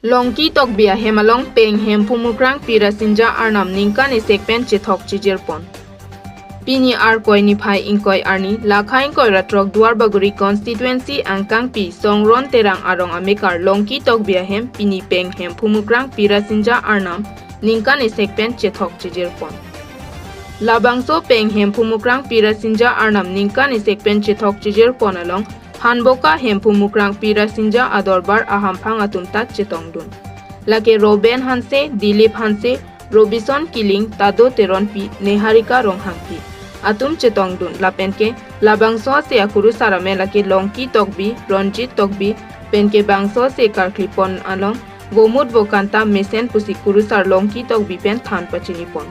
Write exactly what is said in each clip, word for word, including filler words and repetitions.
Longki Tokbi ahem along peng Hemphu Mukrang Pirasinja Arnam ningkan isek pen chethok chijirpon. Pini Arkoi niphai ingkoi arni, lakha ingkoi ra throk Duarbagori constituency angkangpi Songron Terang arong amekar Longki Tokbi ahem pini peng Hemphu Mukrang Pirasinja Arnam ningkan isek pen chethok chijirpon. Labangso peng Hemphu Mukrang Pirasinja Arnam ningkan isek pen chethok chijirpon along Hanboka Hemphu Mukrang Pirasinja adorbar ahamphang atum ta chetongdun. Lake Roben Hanse, Dilip Hanse, Robison Kiling, Tado Teronpi, Neharika Ronghangpi atum chetongdun lapen ke labangso ase akurusar amen lake Longki Tokbi, Ronjit Tokbi, pen ke bangso ase karklipon along Gomut Vokanta mesen pusi kurusar Longki Tokbi pen than pachinipon.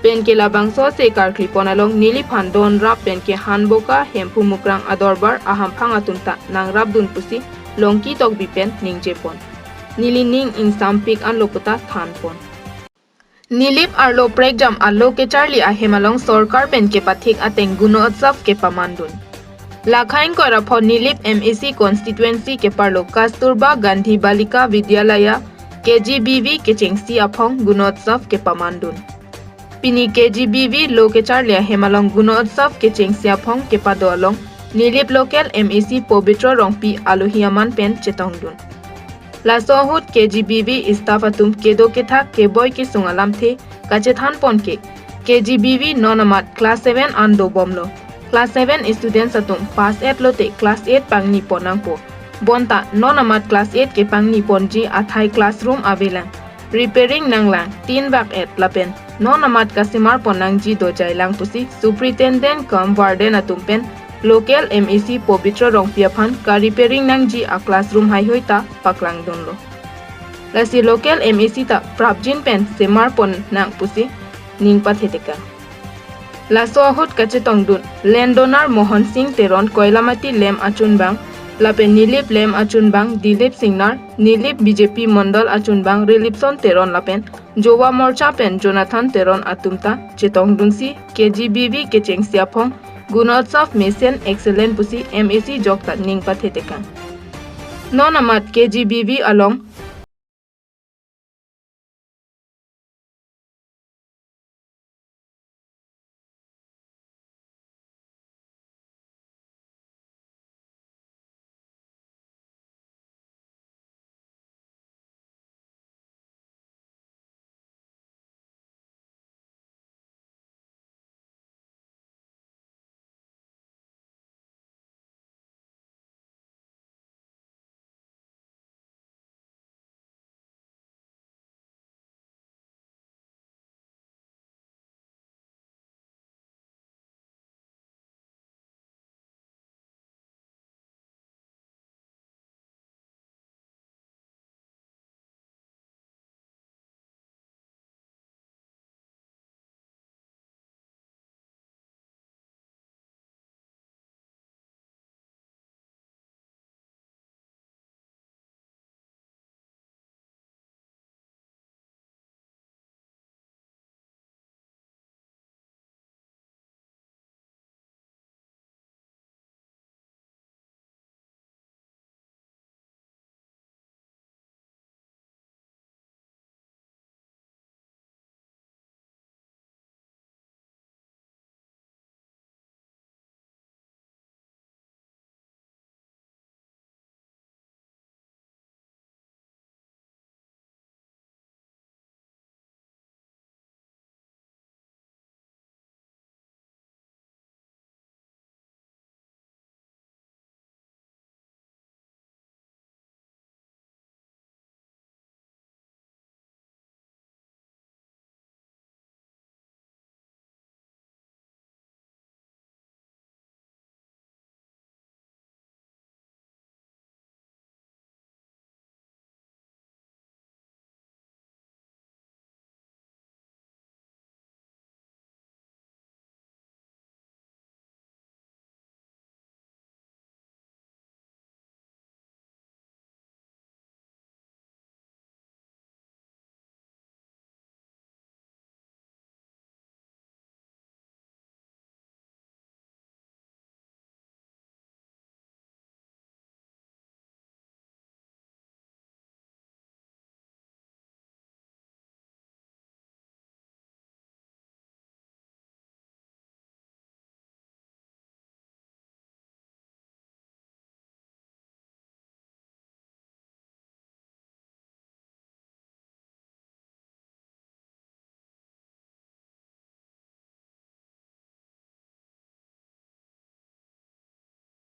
Pen ke labangso ase karklipon along neliphan donrap pen ke Hanboka Hemphu Mukrang adorbar ahamphang atum ta nangrapdun pusi Longki Tokbi pen ningjepon. Neli ning ingsampik anlo puta thanpon. Nilip arlo prekjam alo kecharli ahem along sorkar pen kepathik ateng Gunotsav kepamandun. Lakha ingkoi ra pho Nilip M A C constituency keparlo Kasturba Gandhi Balika Vidyalaya K G B V kechengsi aphong Gunotsav kepamandun. Pini K G B V lo kecharli ahem along Gunotsav kechengsi aphong kepado along Nilip local M A C Pobitro Rongpi alohi aman pen chetongdun. Laso ahut K G B V staff atum kedo kethak keboi kesung alamthe kachethanpon ke K G B V non amat class seven an dobomlo. Class seven students atum pass etlo te class eight pangnipon nangpo. Bonta non amat class eight kepangniponji athai classroom avelang, repairing nanglang, tin bak et lapen non amat kasemarpon nangji dojailang pusi Superintendent cum Warden atum pen local M A C Pobitro Rongpi aphan ka-repairing nangji a-classroom haihui ta paklangdunlo. Lasi local M A C ta prapjin pen semarpon nang pusi ning pathetekang. Laso ahut kachetongdun landowner Mohon Singh Teron Koilamati lem achunbang lapen Nilip lem achunbang Dilip Singnar, Nilip B J P Mondol achunbang Rilipson Teron lapen Jowa Morcha pen Jonathan Teron atum ta chetongdunsi K G B V kechengsi aphong Gunotsav mesen excellent pusi M A C jok ta ning pathetekang. Non amat K G B V along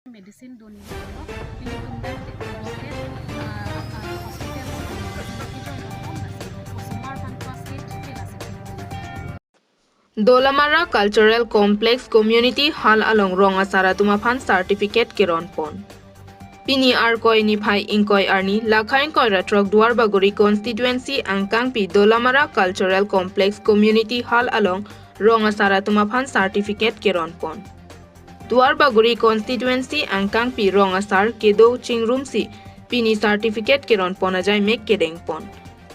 Medicine dun ni lo, pini tum dak te Colors ke, ah, ah, hospital lo, hospital lo, osomar aphan class ke chike la se. Dolamara Cultural Complex Community Hall along rong asar atum aphan certificate keron pon. Pini Arkoi niphai ingkoi arni, lakha ingkoi ra throk Duarbagori Constituency angkangpi Dolamara Cultural Complex Community Hall along rong asar atum aphan certificate keron pon. Duarbagori Constituency angkangpi rong asar kedo chingrumsi pini certificate keron pon ajai mek kedeng pon.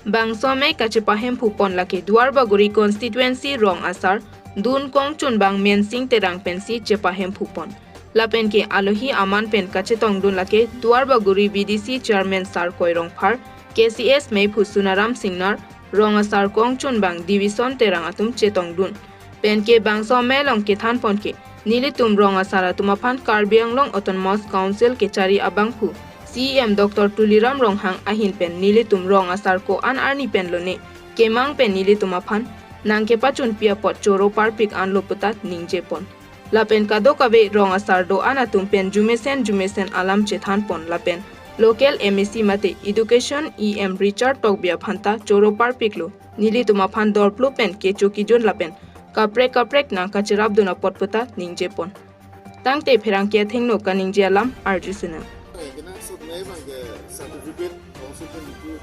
Bangso mek kachepahemphu pon lake Duarbagori Constituency rong asar dun kongchunbang Mensing Terang pensi chepahemphu pon. Lapen ke alohi aman pen kachetongdun lake Duarbagori B D C Chairman Sar Koirongphar, K C S meiphu Sunaram Singnar, rong asar kongchunbang Division Terang atum chetongdun. Pen ke bangso amei along kethan pon ke, nelitum rong asar atum aphan Karbi Anglong Autonomous Council kechari abangphu C E M Doctor Tuliram Ronghang ahin pen nelitum rong asar ko-an arni pen lone kemang pen nelitum aphan nangkepachun pi apot choro parpik anlo puta ningje pon. Lapen kadokave rong asar do-an atum pen jumesen jumesen alam chethan pon lapen local M A C mate Education E M Richard Tokbi aphan ta choro parpiklo, nelitum aphan dorplu pen kecho kejun lapen kaprek kaprek nangkacherapdun apot puta ningje pon. Tangte pherangke athengno kaningje alam arjusinang. Kena sot nai bang ke certificate council pen itu